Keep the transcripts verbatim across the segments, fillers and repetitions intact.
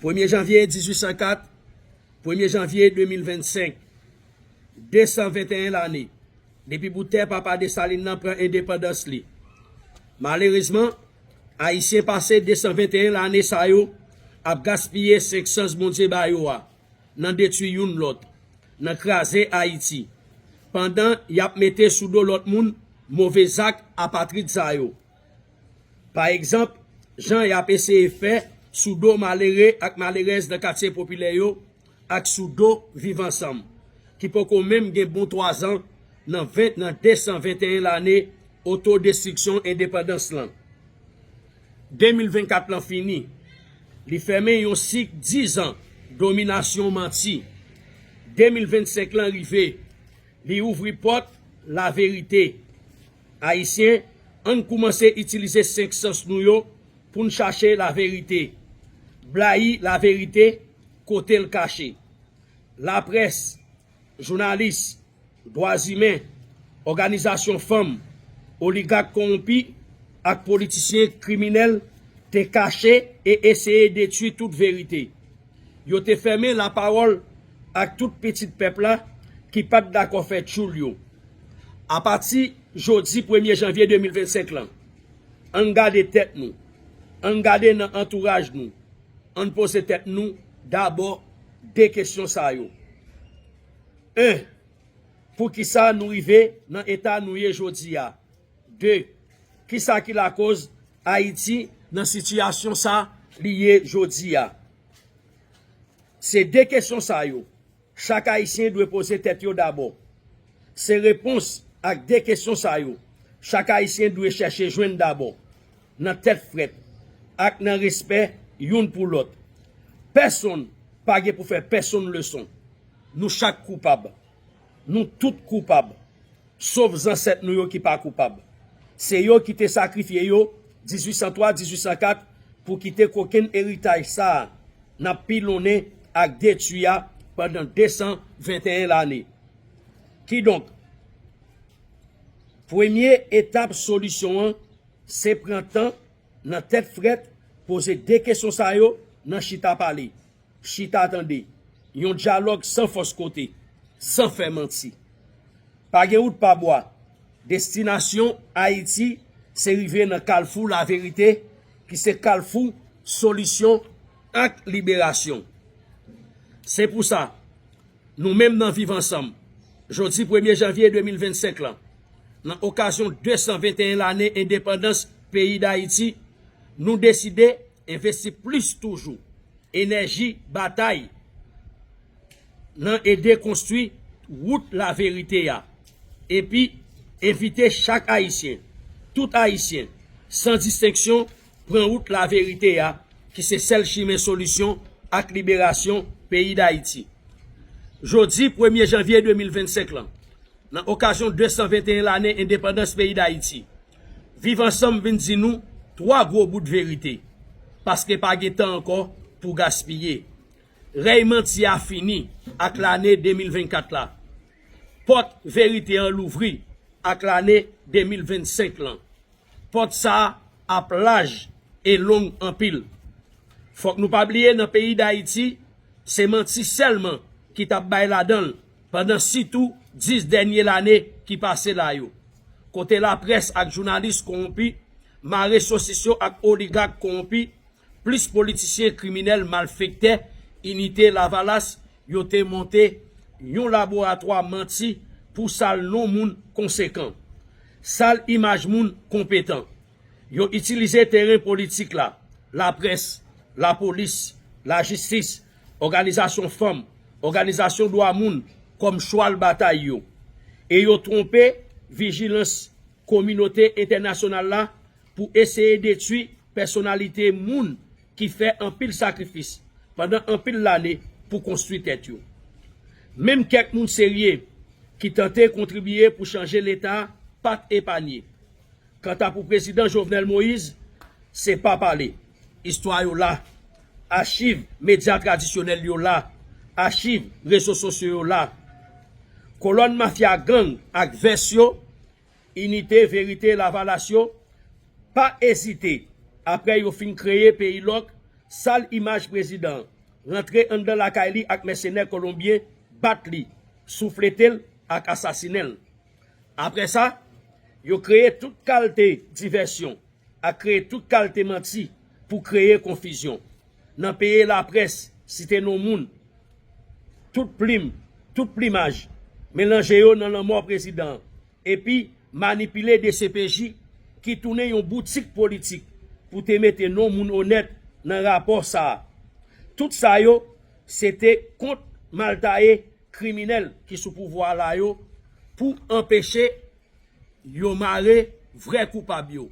Premye janvye dizuit san kat, premye janvye de mil vennsenk, de san venteyen lane depi bout tè papa Desalin nan pran endepandans li. Malerezman, Ayisyen pase de san venteyen lane sa yo ap gaspiye senk sans Bondye ba yo a nan detwi youn lòt, nan kraze Ayiti, pandan y ap mete sou do lòt moun move zak apatrid sa yo. Pa egzanp, jan y ap eseye fè sou do malere ak malerèz nan katye popilè yo ak sou do Viv Ansanm, ki poko menm gen bon twazan nan ven, nan de san venteyen lane otodestriksyon endepandans lan. De mil vennkat lan fini, li fèmen yon sik dizan dominasyon manti. De mil vennsenk lan rive, li ouvri pòt laverite. Ayisyen, ann koumanse itilize senk sans nou yo pou n chache laverite, blayi laverite kote l kache. Laprès, jounalis, dwa imen, òganizasyon fanm, oligak kowonpi ak politisyen kriminèl te kache e eseye detwi tout verite. Yo te fèmen lapawòl ak tout pitit pèp la ki pa t dakò fè tchoul yo. Apati jodi premye janvye de mil vennsenk lan, ann gade tèt nou, ann gade nan antouraj nou, ann poze tèt nou dabò de kesyon sa yo. En, poukisa nou rive nan eta nou ye jodi a? De, kisa ki lakoz Ayiti nan sitiyasyon sa li ye jodi a? Se de kesyon sa yo chak Ayisyen dwe poze tèt yo dabò. Se repons ak de kesyon sa yo chak Ayisyen dwe chèche jwenn dabò, nan tèt frèt ak nan respè youn pou lòt. Pèsonn pa gen pou fè pèsonn leson. Nou chak koupab. Nou tout koupab. Sof zansèt nou yo ki pa koupab. Se yo ki te sakrifye yo dizuit san twa, dizuit san kat pou kite kokenn eritaj sa a n ap pilonnen ak detwi a pandan de san venteyen lane. Kidonk, premye etap solisyon an se pran tan nan tèt frèt, poze de kesyon sa yo nan chita pale. Chita tande. Yon dyalòg san fòs kote, san fè manti. Pa gen wout pa bwa. Destinasyon Ayiti se rive nan kalfou laverite, ki se kalfou solisyon ak liberasyon. Se pou sa, nou menm nan Viv Ansanm, jodi premye janvye de mil vennsenk lan, nan okazyon de san venteyen lane endepandans peyi Dayiti, nou deside envesti plis toujou enèji batay nan ede konstwi wout laverite a, epi envite chak Ayisyen, tout Ayisyen, san distenksyon, pran wout laverite a, ki se sèl chimen solisyon ak liberasyon peyi Dayiti. Jodi premye janvye de mil vennsenk lan, nan okazyon de san venteyen lane endepandans peyi Dayiti, Viv Ansanm vin di nou twa gwo bout verite, paske pa gen tan ankò pou gaspiye. Rèy manti a fini ak lane de mil vennkat la. Pòt verite an louvri ak lane de mil vennsenk lan. Pòt sa a ap laj e long anpil. Fòk nou pa bliye nan peyi Dayiti, se manti sèlman ki t ap bay ladan l pandan sitou dis dènye lane ki pase la yo, kote laprès ak jounalis kowonpi mare sosis yo ak oligak kowonpi, plis politisyen kriminèl malfektè inite Lavalas yo te monte yon laboratwa manti pou sal non moun konsekan, sal imaj moun konpetan. Yo itilize teren politik la, laprès, lapolis, lajistis, òganizasyon fanm, òganizasyon dwa moun kòm chwal batay yo. E yo twonpe vijilans kominote entènasyonal la pou eseye detwi pèsonalite moun ki fè anpil sakrifis pandan anpil lane pou konstwi tèt yo. Menm kèk moun serye ki tante kontribiye pou chanje Leta pa t epanye. Kanta pou prezidan Jovenel Moïse, se pa pale. Istwa yo la. Achiv medya tradisyonèl yo la. Achiv rezo sosyo yo la. Kolòn mafya gang ak vès yo, Inite, Verite, Lavalas yo, pa ezite, apre yo fin kreye peyi lòk, sal imaj prezidan an, rantre anndan lakay li ak mèsenè kolonbyen, bat li, souflete l ak asasinen l. Apre sa, yo kreye tout kalte divèsyon ak kreye tout kalte manti pou kreye konfizyon. Nan peye laprès, site non moun, tout plim, tout plimaj, melanje yo nan lanmò prezidan an, epi manipile D C P J ki tounen yon boutik politik pou te mete non moun onèt nan rapò sa a. Tout sa yo, se te kont maltaye kriminèl ki sou pouvwa la yo pou anpeche yo mare vrè koupab yo.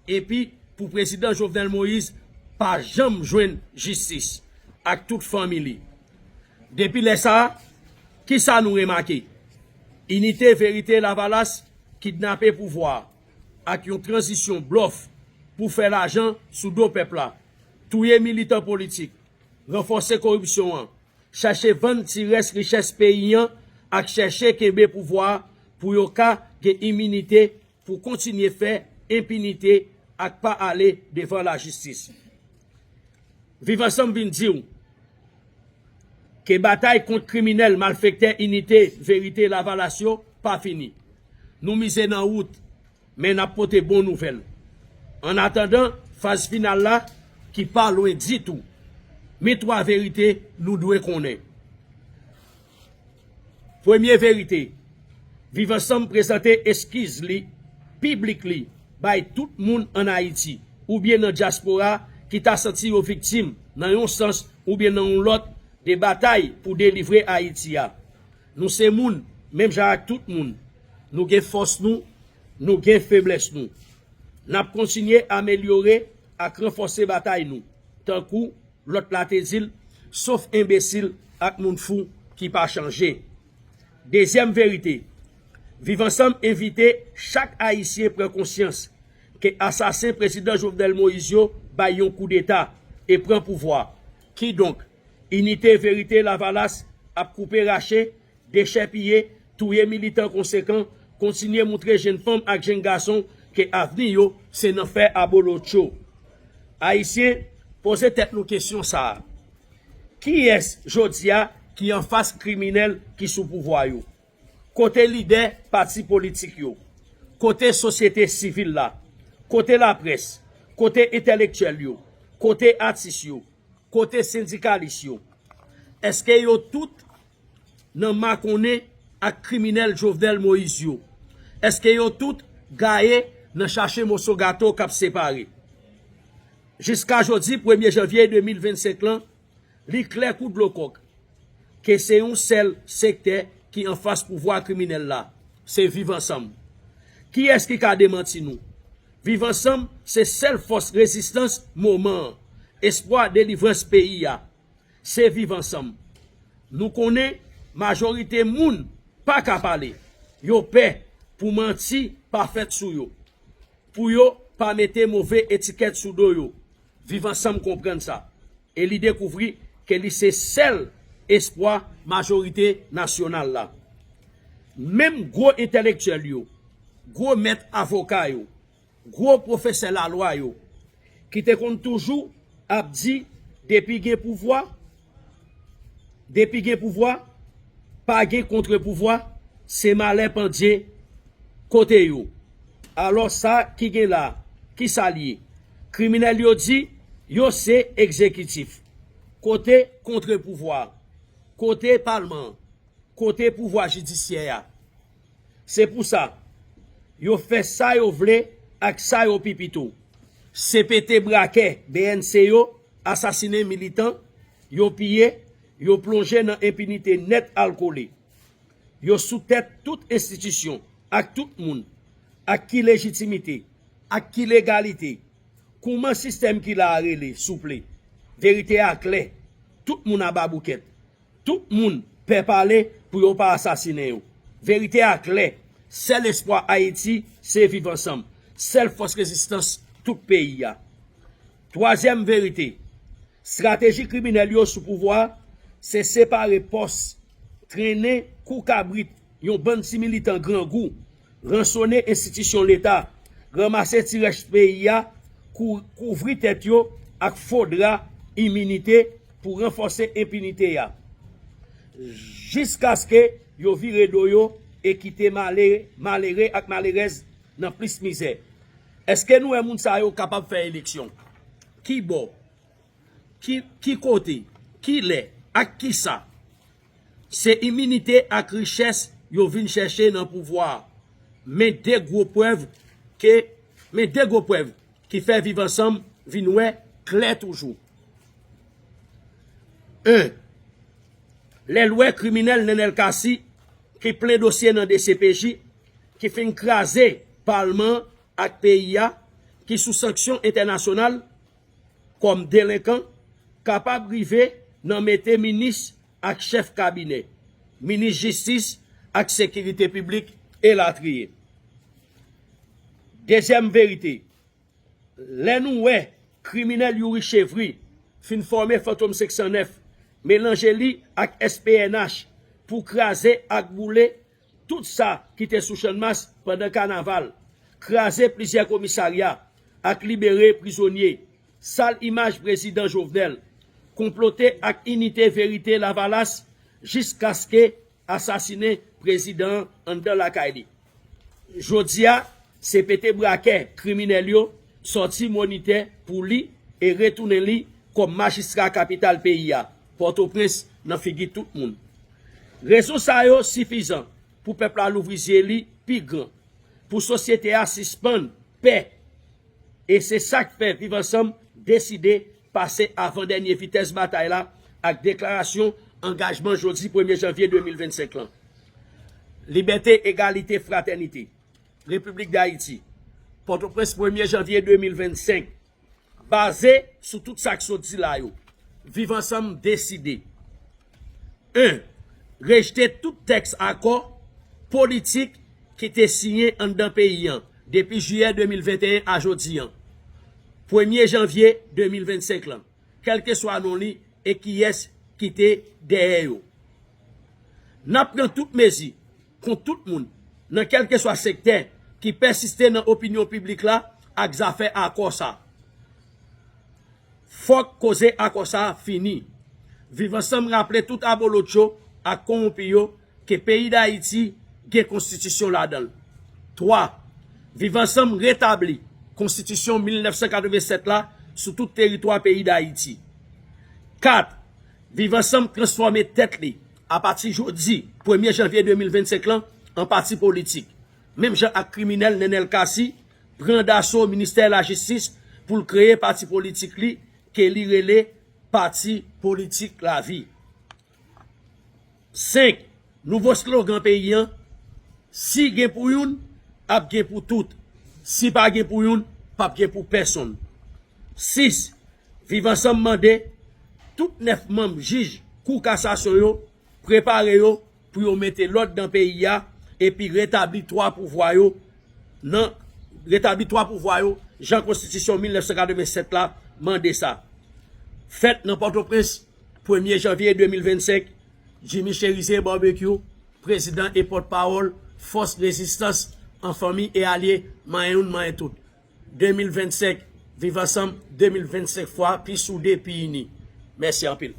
Epi pou prezidan Jovenel Moïse pa janm jwenn jistis ak tout fanmi li. Depi lè sa a, kisa nou remake? Inite, Verite, Lavalas kidnape pouvwa a ak yon tranzisyon blòf pou fè lajan sou do pèp la, touye militan politik, ranfòse koripsyon an, chache vann ti rès richès peyi an ak chèche kenbe pouvwa a pou yo ka gen iminite pou kontinye fè enpinite ak pa ale devan lajistis. Viv Ansanm vin di w ke batay kont kriminèl, malfektè, Inite, Verite, Lavalas yo pa fini. Nou mize nan wout, men n ap pote bon nouvèl. Annatandan faz final la ki pa lwen ditou, men twa verite nou dwe konnen. Premye verite, Viv Ansanm prezante eskiz li piblik li bay tout moun ann Ayiti oubyen nan dyaspora ki ta santi yo viktim nan yon sans oubyen nan yon lòt de batay pou delivre Ayiti a. Nou se moun, menm jan ak tout moun. Nou gen fòs nou, nou gen feblès nou. N ap kontinye amelyore ak ranfòse batay nou, tankou lòt la te di l, sof enbesil ak moun fou ki pa chanje. Dezyèm verite, Viv Ansanm envite chak Ayisyen pran konsyans ke asasen prezidan Jovenel Moïse yo bay yon koudeta e pran pouvwa. Kidonk, Inite, Verite, Lavalas ap koupe rache, dechèpiye, touye militan konsekan, kontinye moutre jenn fanm ak jenn gason ke avni yo se nan fè abolotcho. Ayisyen, poze tèt nou kesyon sa a. Kiyès jodi a ki anfas kriminèl ki sou pouvwa yo? Kote lidè pati politik yo? Kote sosyete sivil la? Kote laprès? Kote entèlektyèl yo? Kote atis yo? Kote sendikalis yo? Èske yo tout nan makonnen ak kriminèl Jovenel Moïse yo? Èske yo tout gaye nan chache moso gato k ap separe? Jiska jodi, premye janvye de mil vennsenk lan, li klè kou dlo kòk ke se yon sèl sektè ki anfas pouvwa kriminèl la, se Viv Ansanm. Kiyès ki ka demanti nou? Viv Ansanm se sèl fòs rezistans moman an, espwa delivrans peyi a. Se Viv Ansanm. Nou konnen majorite moun pa ka pale. Yo pè pou manti pa fèt sou yo, pou yo pa mete move etikèt sou do yo. Viv Ansanm konprann sa e li dekouvri ke li se sèl espwa majorite nasyonal la. Menm gwo entèlektyèl yo, gwo mèt avoka yo, gwo pwofesè lalwa yo, ki te konn toujou ap di depi gen pouvwa, depi gen pouvwa, pa gen kontrepouvwa, se malè pandye kote yo. Alò sa ki gen la, ki sa l ye? Kriminèl yo di yo se egzekitif. Kote kontrepouvwa? Kote palman? Kote pouvwa jidisyè a? Se pou sa, yo fè sa yo vle ak sa yo pi pito. Se pete brakè B N C yo, asasinen militan, yo piye, yo plonje nan enpinite nèt al kole. Yo sou tèt tout enstitisyon, ak tout moun, ak ki lejitimite, ak ki legalite? Kouman sistèm ki la a rele, souple? Verite a klè, tout moun aba boukèt. Tout moun pè pale pou yo pa asasinen yo. Verite a klè, sèl espwa Ayiti se Viv Ansanm, sèl fòs rezistans tout peyi a. Twazyèm verite, estrateji kriminèl yo sou pouvwa a se separe pòs, trennen kou kabrit yon bann ti militan grangou, ransone enstitisyon Leta, ranmase ti rès peyi a, kou- kouvri tèt yo ak fo dra iminite pou ranfòse enpinite a, jiskaske yo vire do yo e kite male, malere ak malerèz nan plis mizè. Èske nou wè moun sa yo kapab fè eleksyon? Ki bò? Ki, ki kote? Ki lè? Ak kisa? Se iminite ak richès yo vin chèche nan pouvwa a. Men de gwo prèv ke, men de gwo prèv ki fè Viv Ansanm vin wè klè toujou. En, lè l wè kriminèl Nenel Cassy ki plen dosye nan D C P J, ki fin kraze palman ak peyi a, ki sou sanksyon entènasyonal kòm delenkan, kapab rive nan mete minis ak chèf kabinè, minis jistis ak sekirite piblik, elatriye. Dezyèm verite, lè nou wè kriminèl Youri Chevry fin fòme Fantom senk san nèf, melanje li ak S P N H pou kraze ak boule tout sa ki te sou Channmas pandan kanaval, kraze plizyè komisarya ak libere prizonye, sal imaj prezidan Jovenel, konplote ak Inite Verite Lavalas jiskaske asasinen prezidan an anndan lakay li. Jodi a, se pete brakè kriminèl yo sòti Monitè pou li e retounen li kòm majistra kapital peyi a, Pòtoprens, nan figi tout moun. Rezon sa yo sifizan pou pèp la louvri zye li pi gran, pou sosyete a sispann pè. E se sa k fè Viv Ansanm deside pase avan dènye vitès batay la ak deklarasyon angajman jodi premye janvye de mil vennsenk lan. Libète, egalite, fratènite. Repiblik Dayiti, Pòtoprens, premye janvye de mil vennsenk. Baze sou tout sa k sot di la yo, Viv Ansanm deside: en, rejte tout tèks akò politik ki te siyen anndan peyi an depi jiyè de mil venteyen a jodi an, premye janvye de mil vennsenk lan, kèlkeswa non li e kiyès ki te dèyè yo. N ap pran tout mezi kont tout moun, nan kèlkeswa sektè, ki pèsiste nan opinyon piblik la ak zafè akò sa. Fòk koze akò sa fini. Viv Ansanm raple tout abolotcho ak kowonpi yo ke peyi Dayiti gen konstitisyon ladan l. Twa, Viv Ansanm retabli konstitisyon mil nèf san katreven sèt la sou tout teritwa peyi Dayiti. Kat, Viv Ansanm transfòme tèt li apati jodi premye janvye de mil vennsenk lan an pati politik, menm jan ak kriminèl Nenel Cassy pran daso ministè lajistis pou l kreye pati politik li ke li rele Pati Politik Lavi. Senk, nouvo slogan peyi an: si gen pou youn, ap gen pou tout. Si pa gen pou youn, p ap gen pou pèsonn. Sis, Viv Ansanm mande tout nèf manm jij Kou Kasasyon yo prepare yo pou yo mete lòd nan peyi a epi retabli twa pouvwa yo nan retabli twa pouvwa yo jan konstitisyon mil nèf san katreven sèt la mande sa. Fèt nan Pòtoprens, premye janvye de mil vennsenk, Jimmy Chérizier Barbecue, prezidan e pòtpawòl Fòs Rezistans an fanmi e alye, manyen youn, manyen tout. De mil vennsenk, Viv Ansanm, de mil vennsenk fwa pi soude, pi ini. Mèsi anpil.